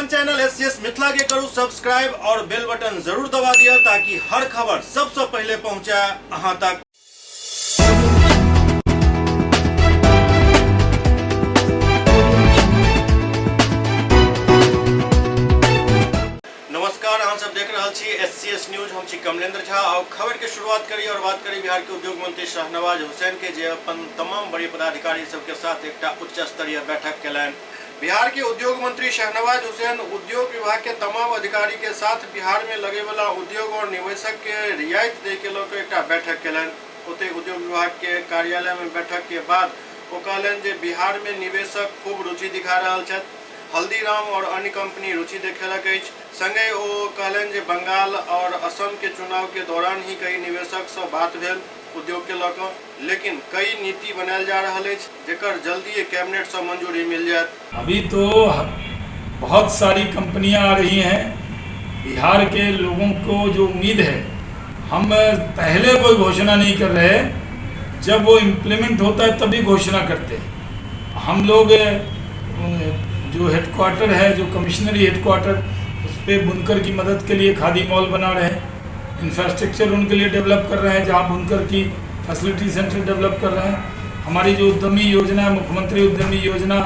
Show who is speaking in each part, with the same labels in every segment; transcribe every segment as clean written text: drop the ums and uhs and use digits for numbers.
Speaker 1: अपन channel SCS Mithila के करू सब्सक्राइब और बेल बटन जरूर दबा दिया ताकि हर खबर सबसे पहले पहुंचे अहां तक। नमस्कार, अहाँ सब देख रहल छी एससीएस न्यूज। हम छी कमलेंद्र झा और खबर के शुरुआत करी और बात करी बिहार के उद्योग मंत्री शाहनवाज हुसैन के, जे अपन तमाम बड़े पदाधिकारी सबके साथ एकटा उच्च स्तरीय बैठक केलनि। बिहार के उद्योग मंत्री शाहनवाज हुसैन उद्योग विभाग के तमाम अधिकारी के साथ बिहार में लगे वाला उद्योग और निवेशक के रियायत दे के लऽ के एकटा बैठक केलनि। ओतहि उद्योग विभाग के कार्यालय में बैठक के बाद ओ कहलनि जे बिहार में निवेशक खूब रुचि दिखा रहल छथि। हल्दीराम और अन्य कंपनी रुचि देखेलक अछि। संगहि ओ कहलनि जे बंगाल और असम के चुनाव के दौरान ही कई निवेशक सँ बात भेल उद्योग के लऽ कऽ, लेकिन कई नीति बनायल जा रहल अछि जेकर जल्दिए कैबिनेट सँ मंजूरी मिल जायत।
Speaker 2: अभी तो बहुत सारी कंपनियां आ रही हैं। बिहार के लोगों को जो उम्मीद है, हम पहले कोई घोषणा नहीं कर रहे, जब वो इम्प्लीमेंट होता है तभी घोषणा करते हैं। हम लोग जो हेडक्वार्टर है, जो कमिश्नरी हेडक्वार्टर, उस पर बुनकर की मदद के लिए खादी मॉल बना रहे हैं, इंफ्रास्ट्रक्चर उनके लिए डेवलप कर रहे हैं, जहां बुनकर की फैसिलिटी सेंटर डेवलप कर रहे हैं। हमारी जो उद्यमी योजना है, मुख्यमंत्री उद्यमी योजना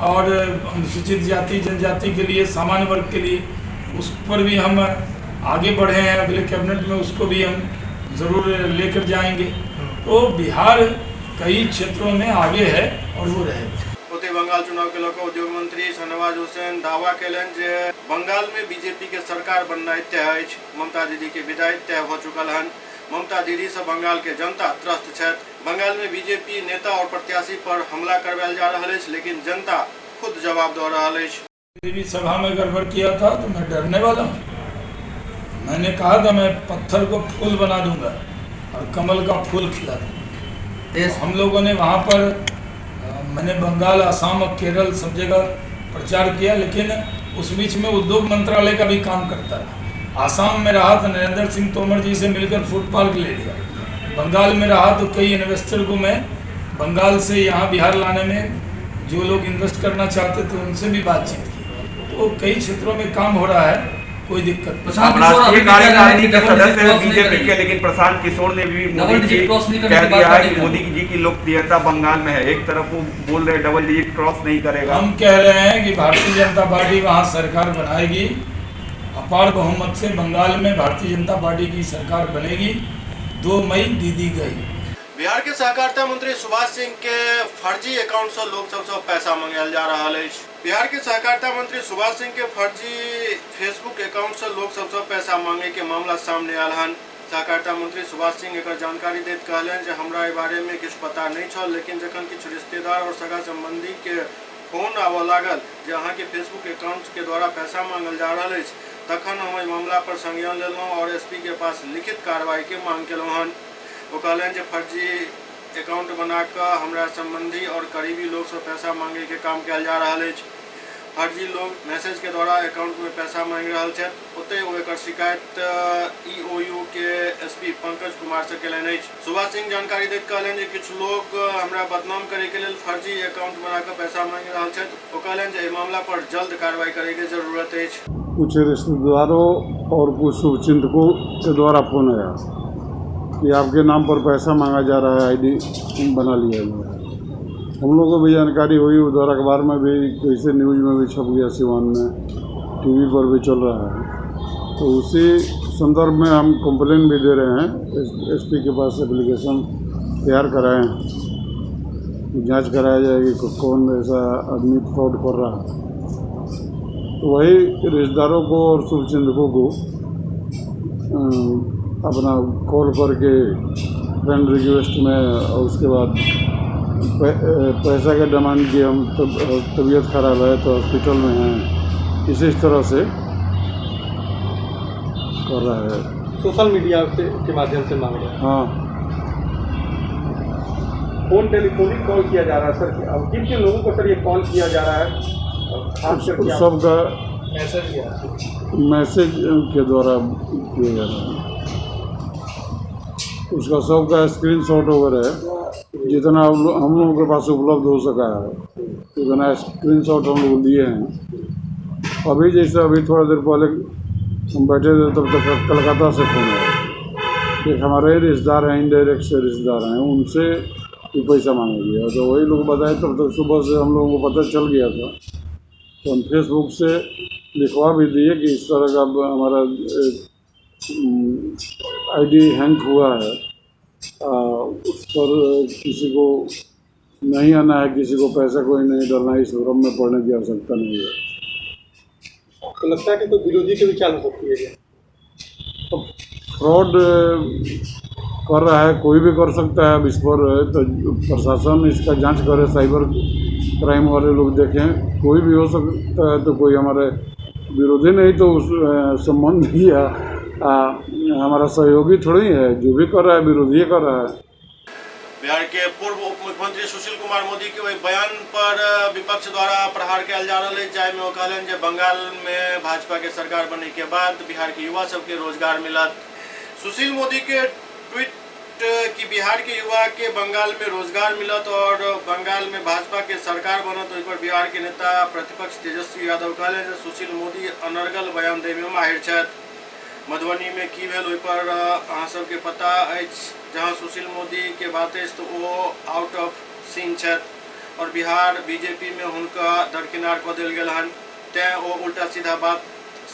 Speaker 2: और अनुसूचित जाति जनजाति के लिए, सामान्य वर्ग के लिए, उस पर भी हम आगे बढ़े हैं। अगले कैबिनेट में उसको भी हम ज़रूर लेकर जाएंगे। तो बिहार कई क्षेत्रों में आगे है और वो रहेगा।
Speaker 1: ओतहि बंगाल चुनाव के लऽ कऽ उद्योग मंत्री शाहनवाज हुसैन दावा कयलनि जे बंगाल में बीजेपी के सरकार बननाइ तय अछि। ममता दीदी के विदाई तय भऽ चुकल हन। ममता दीदी सँ बंगाल के जनता त्रस्त छथि। बंगाल में बीजेपी नेता और प्रत्याशी पर हमला करवायल जा रहल अछि, लेकिन जनता खुद जवाब दऽ रहल अछि।
Speaker 2: भी सभा में गड़बड़ किया था तो मैं डरने वाला हूँ। मैंने कहा था मैं पत्थर को फूल बना दूंगा और कमल का फूल खिला दूंगा। तो हम लोगों ने वहाँ पर मैंने बंगाल, असम और केरल सब जगह प्रचार किया, लेकिन उस बीच में उद्योग मंत्रालय का भी काम करता रहा। आसाम में रहा तो नरेंद्र सिंह तोमर जी से मिलकर फूड पार्क ले लिया। बंगाल में रहा तो कई इन्वेस्टर को मैं बंगाल से यहाँ बिहार लाने में, जो लोग इन्वेस्ट करना चाहते थे उनसे भी बातचीत की। तो कई क्षेत्रों में काम हो रहा है, कोई दिक्कत नहीं।
Speaker 3: प्रशांत किशोर
Speaker 4: राष्ट्रीय
Speaker 3: अभी भी कह रहे हैं
Speaker 4: कार्यकारिणी
Speaker 3: कि
Speaker 4: के
Speaker 3: डबल डिजिट
Speaker 4: सदस्य हैं
Speaker 3: क्रॉस नहीं
Speaker 4: बीजेपी के,
Speaker 3: करेंगे।
Speaker 4: लेकिन प्रशांत किशोर ने भी
Speaker 3: डबल
Speaker 4: मोदी
Speaker 3: डिजिट
Speaker 4: जी
Speaker 3: क्रॉस नहीं करने
Speaker 4: कह
Speaker 3: की बात
Speaker 4: दिया है
Speaker 3: कर
Speaker 4: कि
Speaker 3: रहे हैं।
Speaker 4: मोदी जी की लोकप्रियता बंगाल में है। एक तरफ वो बोल रहे डबल डिजिट क्रॉस नहीं करेगा।
Speaker 2: हम कह रहे हैं कि भारतीय जनता पार्टी वहाँ सरकार बनाएगी, अपार बहुमत से बंगाल में भारतीय जनता पार्टी की सरकार बनेगी। 2 मई दीदी गई।
Speaker 1: बिहार के सहकारिता मंत्री सुभाष सिंह के फर्जी अकाउंट से लोग सबसे पैसा मंगायल जा रहल अछि। बिहार के सहकारिता मंत्री सुभाष सिंह के फर्जी फेसबुक अकाउंट से लोग सबसे पैसा मांगे के मामला सामने आयल हन। सहकारिता मंत्री सुभाष सिंह एकर जानकारी दैत कहलनि जे हमरा एहि बारे में किछु पता नहीं छल, लेकिन जखन किछु रिश्तेदार और सगा संबंधी के फोन आबऽ लागल जे अहाँके फेसबुक अकाउंट के द्वारा पैसा मांगल जा रहल अछि, तखन हम एहि मामला पर संज्ञान लेलहुँ और एसपी के पास लिखित कार्रवाई के मांग केलहुँ हन। ओ कहलनि जे फर्जी अकाउंट बना कऽ हमरा संबंधी और करीबी लोग से पैसा मांगे के काम कयल जा रहल अछि। फर्जी लोग मैसेज के द्वारा अकाउंट में पैसा मांगि रहल छथि। ओतहि ओ एकर शिकायत ईओयू के एसपी पंकज कुमार से केलनि अछि। सुभाष सिंह जानकारी दैत कहलनि जे किछु लोग हमरा बदनाम करे के लेल फर्जी अकाउंट बना कऽ पैसा मांगि रहल छथि। ओ कहलनि जे एहि मामला पर जल्द कार्रवाई करे के जरूरत अछि।
Speaker 5: कुछ रिश्तेदारों और कुछ शुभचिंतकों के द्वारा फोन आया कि आपके नाम पर पैसा मांगा जा रहा है, आईडी बना लिया गया है। हम लोगों को भी जानकारी हुई, उधर अखबार में भी कैसे न्यूज में भी छप गया, सिवान में टीवी पर भी चल रहा है। तो उसी संदर्भ में हम कंप्लेन भी दे रहे हैं, एसपी के पास एप्लीकेशन तैयार कराए हैं, जांच कराया जाएगी कि कौन ऐसा आदमी फ्रॉड कर रहा है। तो वही रिश्तेदारों को और शुभचिंतकों को अपना कॉल करके फ्रेंड रिक्वेस्ट में और उसके बाद पैसा का डिमांड किए। हम तबीयत खराब है तो हॉस्पिटल में हैं, इसी तरह से कर रहा है।
Speaker 6: सोशल मीडिया से के माध्यम से मांग रहे हैं।
Speaker 5: हाँ,
Speaker 6: फोन टेलीफोनिक कॉल किया जा रहा है सर। अब किन किन लोगों को सर ये कॉल किया जा रहा है? खास करके आप-
Speaker 5: सबका
Speaker 6: मैसेज किया,
Speaker 5: मैसेज के द्वारा किया जा रहा है। उसका सबका स्क्रीनशॉट वगैरह है, जितना हम लोगों के पास उपलब्ध हो सका है उतना स्क्रीनशॉट हम लोग लिए हैं अभी जैसे अभी थोड़ा देर पहले हम बैठे थे तब तक कलकत्ता से फोन आया। एक हमारे ही रिश्तेदार हैं, इनडायरेक्ट से रिश्तेदार हैं, उनसे भी पैसा मांगा गया। तो वही लोग बताए, तब तक सुबह से हम लोगों को पता चल गया था। तो हम फेसबुक से लिखवा भी दिए कि इस तरह का हमारा आईडी हैंक हुआ है, उस पर किसी को नहीं आना है, किसी को पैसा कोई नहीं डालना है, इस भ्रम में पड़ने की आवश्यकता नहीं है।
Speaker 6: तो लगता है कि कोई विरोधी के भी चाल हो सकती है क्या?
Speaker 5: तो फ्रॉड कर रहा है, कोई भी कर सकता है। अब इस पर तो प्रशासन इसका जांच करे, साइबर क्राइम वाले लोग देखें, कोई भी हो सकता है। तो कोई हमारे विरोधी नहीं तो उस संबंध या हमारा सहयोगी थोड़ी है, जो भी कर रहा है विरोधी कर रहा है।
Speaker 1: बिहार के पूर्व उप मुख्यमंत्री सुशील कुमार मोदी के ओहि बयान पर विपक्ष द्वारा प्रहार कयल जा रहल अछि, जाहिमे ओ कहलनि जे बंगाल में भाजपा के सरकार बने के बाद बिहार के युवा सबके रोजगार मिलत। सुशील मोदी के ट्वीट कि बिहार के युवा के बंगाल में रोजगार मिलत और बंगाल में भाजपा के सरकार बनत, ओहि पर बिहार के नेता प्रतिपक्ष तेजस्वी यादव कहलनि जे सुशील मोदी अनर्गल बयान देबय में माहिर छथि। मधुबनी में की भेल ओहि पर अहाँ सबके पता अछि, जहाँ सुशील मोदी के बात अछि तो ओ आउट ऑफ सीन छथि और बिहार बीजेपी में हुनका दरकिनार कऽ देल गेल हन, तैं ओ उल्टा सीधा बात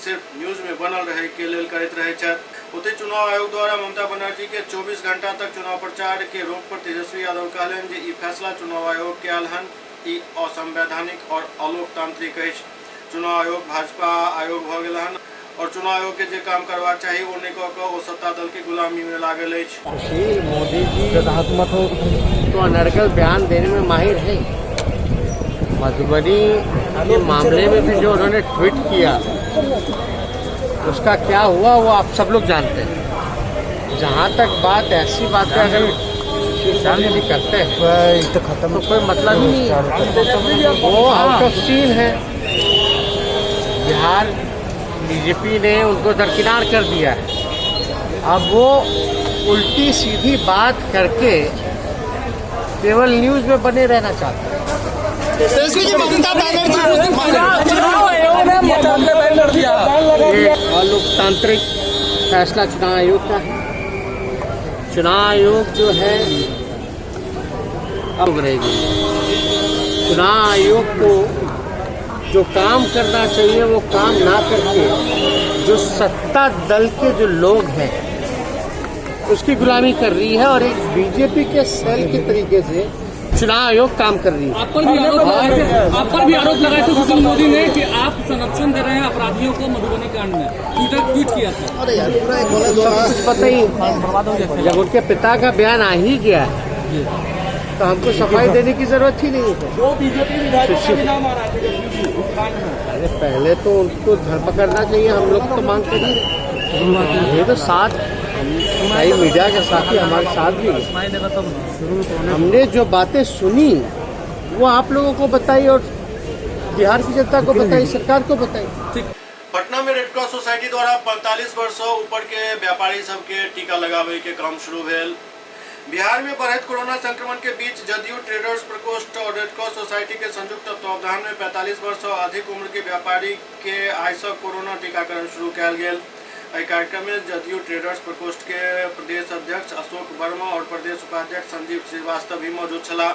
Speaker 1: सिर्फ न्यूज में बनल रहे के लेल करैत रहै छथि। ओतहि चुनाव आयोग द्वारा ममता बनर्जी के 24 घंटा तक चुनाव प्रचार के रोक पर तेजस्वी यादव कहलनि जे ई फैसला चुनाव आयोग के आयल हन, ई असंवैधानिक और अलोकतांत्रिक अछि। चुनाव आयोग भाजपा आयोग भऽ गेल हन और चुनाव आयोग के जे काम करबाक चाही ओ नहि कऽ कऽ ओ सत्ता दल के गुलामी में लागल अछि।
Speaker 3: सुशील मोदी जी तो अनर्गल बयान देने में माहिर है। मधुबनी के मामले में भी जो उन्होंने ट्वीट किया उसका क्या हुआ वो आप सब लोग जानते हैं। जहाँ तक बात ऐसी बातें अगर सुशील मोदी जी करते हैं तो कोई मतलब ही नहीं है, वो आउट ऑफ सीन है। बिहार बीजेपी ने उनको दरकिनार कर दिया है। अब वो उल्टी सीधी बात करके केवल न्यूज़ में बने रहना चाहते हैं। ये अलोकतांत्रिक फैसला चुनाव आयोग का है। चुनाव आयोग जो है अब रहेगी। चुनाव आयोग को जो काम करना चाहिए वो काम ना करके जो सत्ता दल के जो लोग हैं उसकी गुलामी कर रही है और एक बीजेपी के सेल के तरीके से चुनाव आयोग काम कर रही है।
Speaker 7: आप पर भी आरोप लगाए थे सुशील मोदी ने कि आप संरक्षण दे रहे हैं अपराधियों को, मधुबनी कांड में ट्वीट किया था।
Speaker 3: सब कुछ पता ही, जब उनके पिता का बयान आ ही गया तो हमको सफाई देने की जरूरत ही नहीं है।
Speaker 7: बीजेपी विधायकों का भी नाम आ रहा है।
Speaker 3: अरे पहले तो उनको धरपकड़ना चाहिए, हम लोग तो मांग कर ही रहे। ये तो साथ भाई मीडिया के साथी हमारे साथ भी, हमने जो बातें सुनी वो आप लोगों को बताई और बिहार की जनता को बताई, सरकार को बताई।
Speaker 1: पटना में रेड क्रॉस सोसाइटी द्वारा 45 वर्ष से ऊपर के व्यापारी सबके टीका लगावे के काम शुरू भेल। बिहार में बढ़ैत कोरोना संक्रमण के बीच जदयू ट्रेडर्स प्रकोष्ठ और रेड क्रॉस सोसाइटी के संयुक्त तत्वावधान में 45 वर्ष से अधिक उम्र के व्यापारी के आइ से कोरोना टीकाकरण शुरू कयल गेल। एहि कार्यक्रम में जदयू ट्रेडर्स प्रकोष्ठ के प्रदेश अध्यक्ष अशोक वर्मा और प्रदेश उपाध्यक्ष संजीव श्रीवास्तव भी मौजूद छलाह।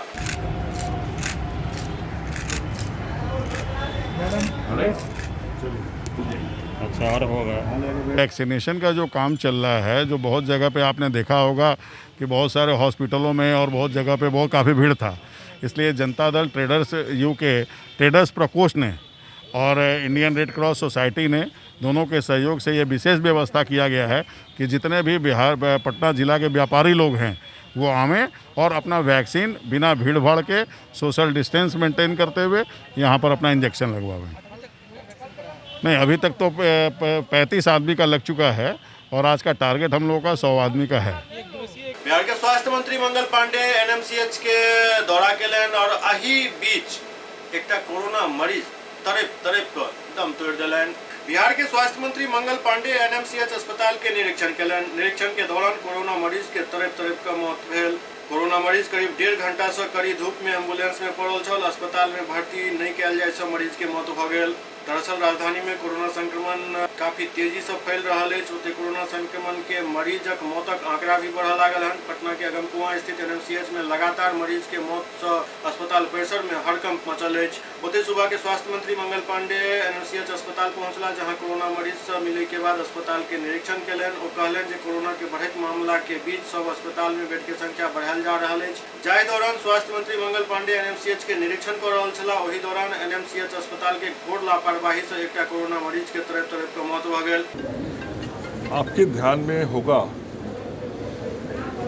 Speaker 8: अच्छा और होगा।
Speaker 9: वैक्सीनेशन का जो काम चल रहा है, जो बहुत जगह पे आपने देखा होगा कि बहुत सारे हॉस्पिटलों में और बहुत जगह पे बहुत काफ़ी भीड़ था, इसलिए Janata Dal traders UK traders प्रकोष्ठ ने और इंडियन रेड क्रॉस सोसाइटी ने दोनों के सहयोग से ये विशेष व्यवस्था किया गया है कि जितने भी बिहार पटना ज़िला के व्यापारी लोग हैं वो आवें और अपना वैक्सीन बिना भीड़ भाड़ के सोशल डिस्टेंस मेंटेन करते हुए यहाँ पर अपना इंजेक्शन लगवावें। नहीं, अभी तक तो 35 आदमी का लग चुका है और आज का टारगेट हम लोगों का 100 आदमी का है।
Speaker 1: बिहार के स्वास्थ्य मंत्री मंगल पांडे एनएमसीएच के दौरा केलनि और एही बीच एकटा कोरोना मरीज तड़प तड़प कऽ दम तोड़ि देलनि। बिहार के स्वास्थ्य मंत्री मंगल पांडे एनएमसीएच अस्पताल के निरीक्षण केलनि। निरीक्षण के दौरान कोरोना मरीज के तड़प तड़प कऽ मौत भेल। कोरोना मरीज करीब 1.5 घंटा से कड़ी धूप में एम्बुलेंस में पड़ल छल। अस्पताल में भर्ती नहीं कयल जाय से मरीज के मौत भऽ गेल। दरअसल राजधानी में कोरोना संक्रमण काफी तेजी से फैल रहल अछि। ओते कोरोना संक्रमण के मरीजक मौतक आंकड़ा भी बढ़ लागल हन। पटना के अगमकुआं स्थित एनएमसीएच में लगातार मरीज के मौत से अस्पताल परिसर में हड़कंप मचल अछि। ओते सुबह के स्वास्थ्य मंत्री मंगल पांडे एनएमसीएच अस्पताल पहुंचला, जहां कोरोना मरीज से मिले के बाद अस्पताल के निरीक्षण केलनि। ओ कहलनि जे कोरोना के बढ़ैत मामला के बीच सब अस्पताल में बेड के संख्या बढ़ायल जा रहल अछि। जाहि दौरान स्वास्थ्य मंत्री मंगल पांडे एनएमसीएच के निरीक्षण कर रहल छलाह, ओहि दौरान एनएमसीएच अस्पताल के घोर लापरवाही से एकटा कोरोना मरीज के तड़प तड़प के मौत भ गेल।
Speaker 10: आपके ध्यान में होगा,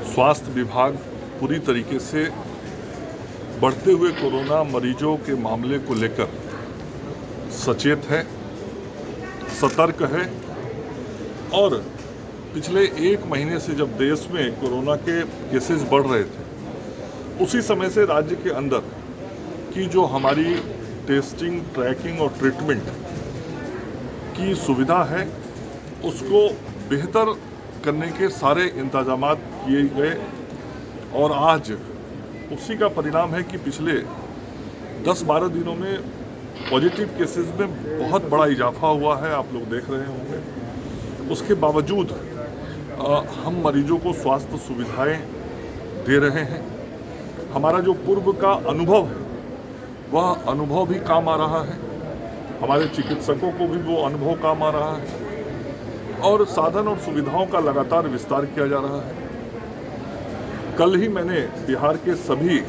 Speaker 10: स्वास्थ्य विभाग पूरी तरीके से बढ़ते हुए कोरोना मरीजों के मामले को लेकर सचेत है, सतर्क है और पिछले एक महीने से जब देश में कोरोना के केसेस बढ़ रहे थे, उसी समय से राज्य के अंदर की जो हमारी टेस्टिंग, ट्रैकिंग और ट्रीटमेंट की सुविधा है, उसको बेहतर करने के सारे इंतजामात किए गए और आज उसी का परिणाम है कि पिछले 10-12 दिनों में पॉजिटिव केसेस में बहुत बड़ा इजाफा हुआ है, आप लोग देख रहे होंगे। उसके बावजूद हम मरीजों को स्वास्थ्य सुविधाएं दे रहे हैं। हमारा जो पूर्व का अनुभव है, वह अनुभव भी काम आ रहा है, हमारे चिकित्सकों को भी वो अनुभव काम आ रहा है और साधन और सुविधाओं का लगातार विस्तार किया जा रहा है। कल ही मैंने बिहार के सभी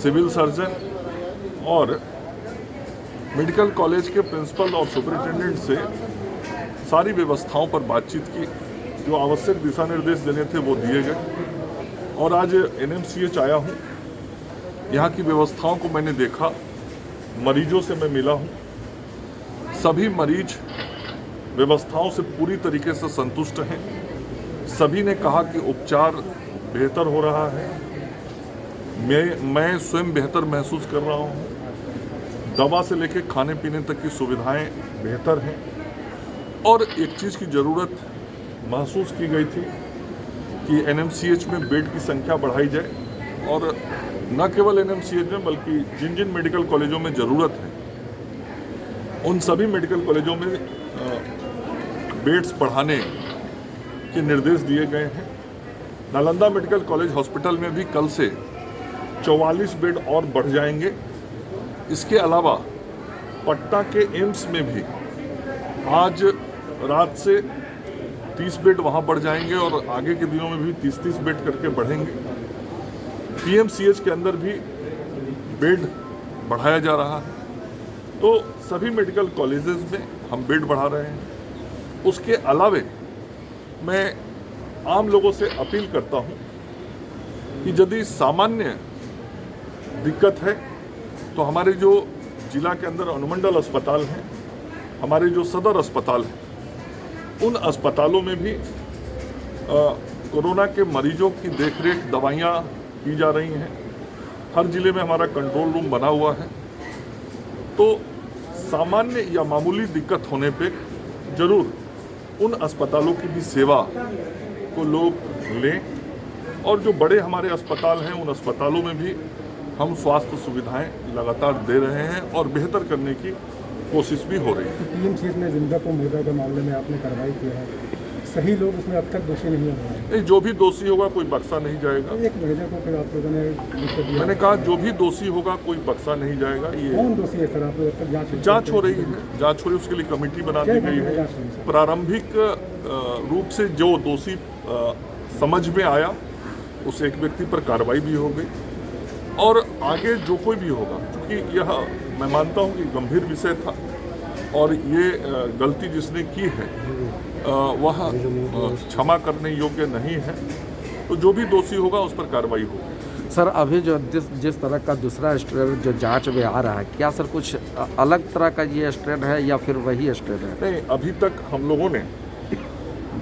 Speaker 10: सिविल सर्जन और मेडिकल कॉलेज के प्रिंसिपल और सुपरिटेंडेंट से सारी व्यवस्थाओं पर बातचीत की, जो आवश्यक दिशा निर्देश देने थे वो दिए गए और आज एनएमसीएच आया हूँ। यहाँ की व्यवस्थाओं को मैंने देखा, मरीजों से मैं मिला हूँ। सभी मरीज व्यवस्थाओं से पूरी तरीके से संतुष्ट हैं। सभी ने कहा कि उपचार बेहतर हो रहा है, मैं स्वयं बेहतर महसूस कर रहा हूँ। दवा से लेकर खाने पीने तक की सुविधाएं बेहतर हैं और एक चीज़ की ज़रूरत महसूस की गई थी कि एनएमसीएच में बेड की संख्या बढ़ाई जाए और न केवल एनएमसीएच में बल्कि जिन जिन मेडिकल कॉलेजों में ज़रूरत है उन सभी मेडिकल कॉलेजों में बेड्स बढ़ाने के निर्देश दिए गए हैं। नालंदा मेडिकल कॉलेज हॉस्पिटल में भी कल से 44 बेड और बढ़ जाएंगे। इसके अलावा पटना के एम्स में भी आज रात से 30 बेड वहाँ बढ़ जाएंगे और आगे के दिनों में भी 30-30 बेड करके बढ़ेंगे। पीएमसीएच के अंदर भी बेड बढ़ाया जा रहा है। तो सभी मेडिकल कॉलेजेस में हम बेड बढ़ा रहे हैं। उसके अलावे मैं आम लोगों से अपील करता हूँ कि यदि सामान्य दिक्कत है तो हमारे जो जिला के अंदर अनुमंडल अस्पताल हैं, हमारे जो सदर अस्पताल हैं, उन अस्पतालों में भी कोरोना के मरीजों की देखरेख, दवाइयाँ की जा रही हैं। हर ज़िले में हमारा कंट्रोल रूम बना हुआ है। तो सामान्य या मामूली दिक्कत होने पे ज़रूर उन अस्पतालों की भी सेवा को लोग लें और जो बड़े हमारे अस्पताल हैं उन अस्पतालों में भी हम स्वास्थ्य सुविधाएं लगातार दे रहे हैं और बेहतर करने की कोशिश भी हो रही है।
Speaker 6: पीएमसीएच में जिंदा को मुर्दा के मामले में आपने कार्रवाई किया है, सही लोग उसमें अब तक दोषी नहीं हुए हैं।
Speaker 10: जो भी दोषी होगा कोई बख्शा नहीं जाएगा।
Speaker 6: एक मैनेजर को फिर आप लोगों ने,
Speaker 10: मैंने कहा जो भी दोषी होगा कोई बख्शा नहीं जाएगा। ये
Speaker 6: कौन दोषी है सर? आप लोग अब तक
Speaker 10: जांच हो रही है, जांच हो रही है, उसके लिए कमेटी बना दी गई है। प्रारंभिक रूप से जो दोषी समझ में आया उस एक व्यक्ति पर कार्रवाई भी हो गई और आगे जो कोई भी होगा, क्योंकि यह मैं मानता हूँ कि गंभीर विषय था और ये गलती जिसने की है वह क्षमा करने योग्य नहीं है, तो जो भी दोषी होगा उस पर कार्रवाई होगी।
Speaker 11: सर, अभी जो जिस तरह का दूसरा स्ट्रेन जो जांच में आ रहा है, क्या सर कुछ अलग तरह का ये स्ट्रेन है या फिर वही स्ट्रेन है?
Speaker 10: नहीं, अभी तक हम लोगों ने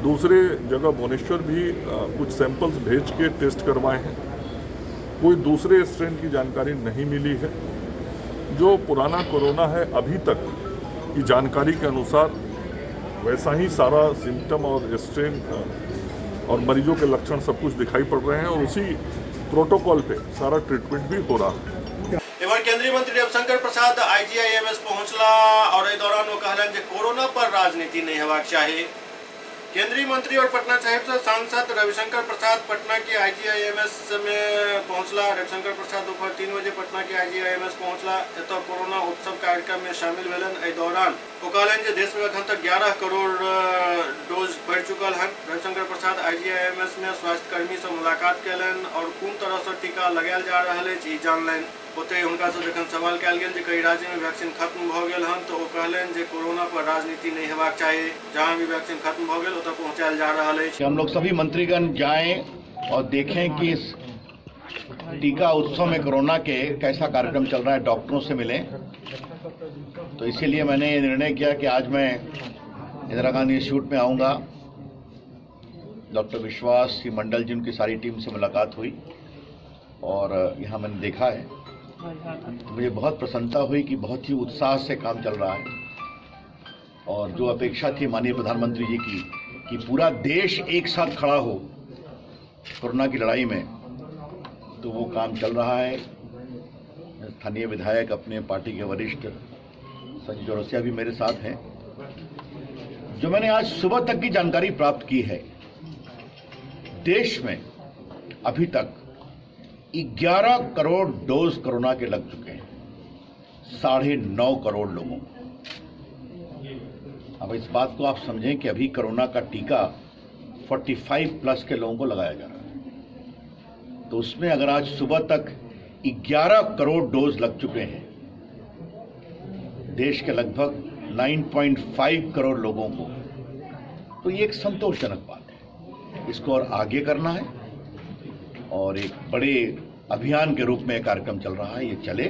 Speaker 10: दूसरे जगह भुवनेश्वर भी कुछ सैंपल्स भेज के टेस्ट करवाए हैं, कोई दूसरे स्ट्रेन की जानकारी नहीं मिली है। जो पुराना कोरोना है अभी तक की जानकारी के अनुसार वैसा ही सारा सिम्टम और स्ट्रेन और मरीजों के लक्षण सब कुछ दिखाई पड़ रहे हैं और उसी प्रोटोकॉल पे सारा ट्रीटमेंट भी हो रहा है।
Speaker 1: एम्हर केंद्रीय मंत्री रविशंकर प्रसाद आईजीआईएमएस पहुंचला और एहि दौरान ओ कहलनि जे कोरोना पर राजनीति नहीं हेबाक चाही। केंद्रीय मंत्री और पटना साहिब से सांसद रविशंकर प्रसाद पटना के आईजीआईएमएस में पहुंचला। रविशंकर प्रसाद दोपहर 3 बजे पटना के आईजीआईएमएस पहुंचला। एतय कोरोना उत्सव कार्यक्रम में शामिल भेलन। एहि दौरान ओ कहलनि जे देश में अखन तक 11 करोड़ डोज पड़ि चुकल हन। रविशंकर प्रसाद आईजीआईएमएस में स्वास्थ्यकर्मी से मुलाकात कयलनि और कोन तरह से टीका लगायल जा रहल अछि ई जानलनि। ओतहि हुनका से जखन सवाल कयल गेल जे कई राज्य में वैक्सीन खत्म भऽ गेल हन तऽ ओ कहलनि जे कोरोना पर राजनीति नहीं हेबाक चाही, जहां भी वैक्सीन खत्म भऽ गेल ओतऽ पहुंचायल जा रहल अछि।
Speaker 12: हम लोग सभी मंत्रीगण जाएं और देखें कि इस टीका उत्सव में कोरोना के कैसा कार्यक्रम चल रहा है, डॉक्टरों से मिलें। तो इसीलिए मैंने ये निर्णय किया कि आज मैं इंदिरा गांधी इंस्टीट्यूट में आऊँगा। डॉक्टर विश्वास, श्री मंडल जी, उनकी सारी टीम से मुलाकात हुई और यहाँ मैंने देखा है तो मुझे बहुत प्रसन्नता हुई कि बहुत ही उत्साह से काम चल रहा है और जो अपेक्षा थी माननीय प्रधानमंत्री जी की कि पूरा देश एक साथ खड़ा हो कोरोना की लड़ाई में, तो वो काम चल रहा है। स्थानीय विधायक, अपने पार्टी के वरिष्ठ संजय चौरसिया भी मेरे साथ हैं। जो मैंने आज सुबह तक की जानकारी प्राप्त की है, देश में अभी तक 11 करोड़ डोज कोरोना के लग चुके हैं, 9.5 करोड़ लोगों को। अब इस बात को आप समझें कि अभी कोरोना का टीका 45 प्लस के लोगों को लगाया जा रहा है, तो उसमें अगर आज सुबह तक 11 करोड़ डोज लग चुके हैं देश के लगभग 9.5 करोड़ लोगों को, तो ये एक संतोषजनक बात है। इसको और आगे करना है और एक बड़े अभियान के रूप में कार्यक्रम चल रहा है, ये चले।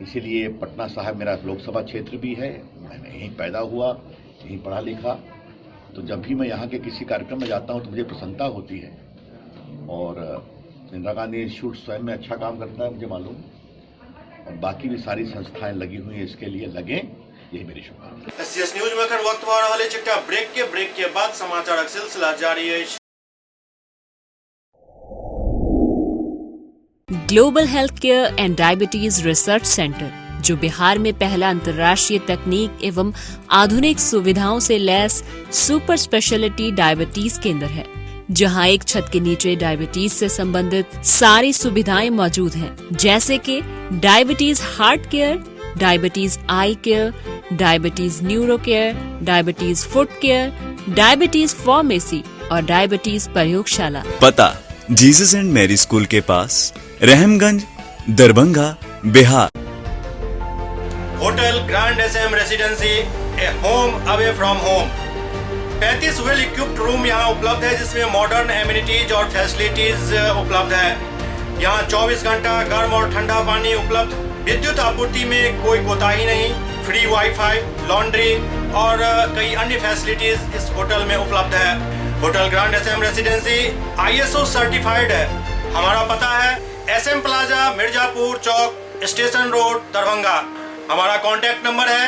Speaker 12: इसीलिए पटना साहब मेरा लोकसभा क्षेत्र भी है, मैंने यहीं पैदा हुआ, यहीं पढ़ा लिखा, तो जब भी मैं यहाँ के किसी कार्यक्रम में जाता हूँ तो मुझे प्रसन्नता होती है। और इंदिरा गांधी इंस्टीट्यूट स्वयं में अच्छा काम करता है, मुझे मालूम, और बाकी भी सारी संस्थाएं लगी हुई हैं इसके लिए लगें, यही मेरी शुभकामना।
Speaker 1: एससीएस न्यूज में एखन वक्त भऽ रहल अछि एकटा ब्रेक के बाद समाचारक सिलसिला जारी अछि।
Speaker 13: Global health care and diabetes research centre, जो बिहार में पहला अंतर्राष्ट्रीय तकनीक एवं आधुनिक सुविधाओं से लैस सुपर स्पेशलिटी डायबिटीज केंद्र है, जहां एक छत के नीचे डायबिटीज से संबंधित सारी सुविधाएं मौजूद हैं, जैसे कि diabetes heart care, diabetes eye care, diabetes neuro care, diabetes foot care, diabetes pharmacy और डायबिटीज प्रयोगशाला।
Speaker 14: पता जीसस एंड मैरी स्कूल के पास, Rahamganj, Darbhanga, Bihar.
Speaker 1: Hotel grand SM residency, a home away from home. 35 well equipped room यहाँ उपलब्ध है, जिसमें modern amenities और facilities उपलब्ध है। यहाँ 24 घंटा गर्म और ठंडा पानी उपलब्ध, विद्युत आपूर्ति में कोई कोताही नहीं, फ्री वाईफाई, लॉन्ड्री और कई अन्य फैसिलिटीज इस होटल में उपलब्ध है। Hotel grand SM residency ISO certified है। हमारा पता है SM plaza, Mirzapur Chowk, station road, Darbhanga. हमारा कॉन्टैक्ट नंबर है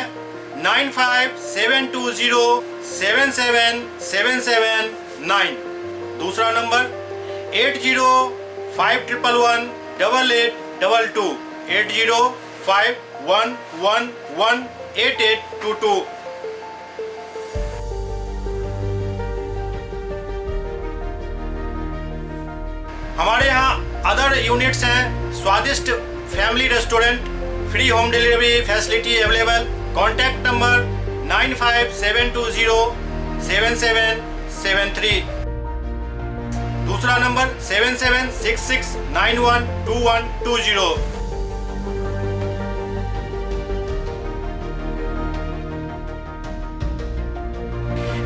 Speaker 1: 9572077779। दूसरा नंबर 805111 8822, 8051118822। हमारे यहाँ अदर यूनिट्स हैं, स्वादिष्ट family restaurant, free home delivery facility available. Contact number 9572077773। दूसरा नंबर 7766912120।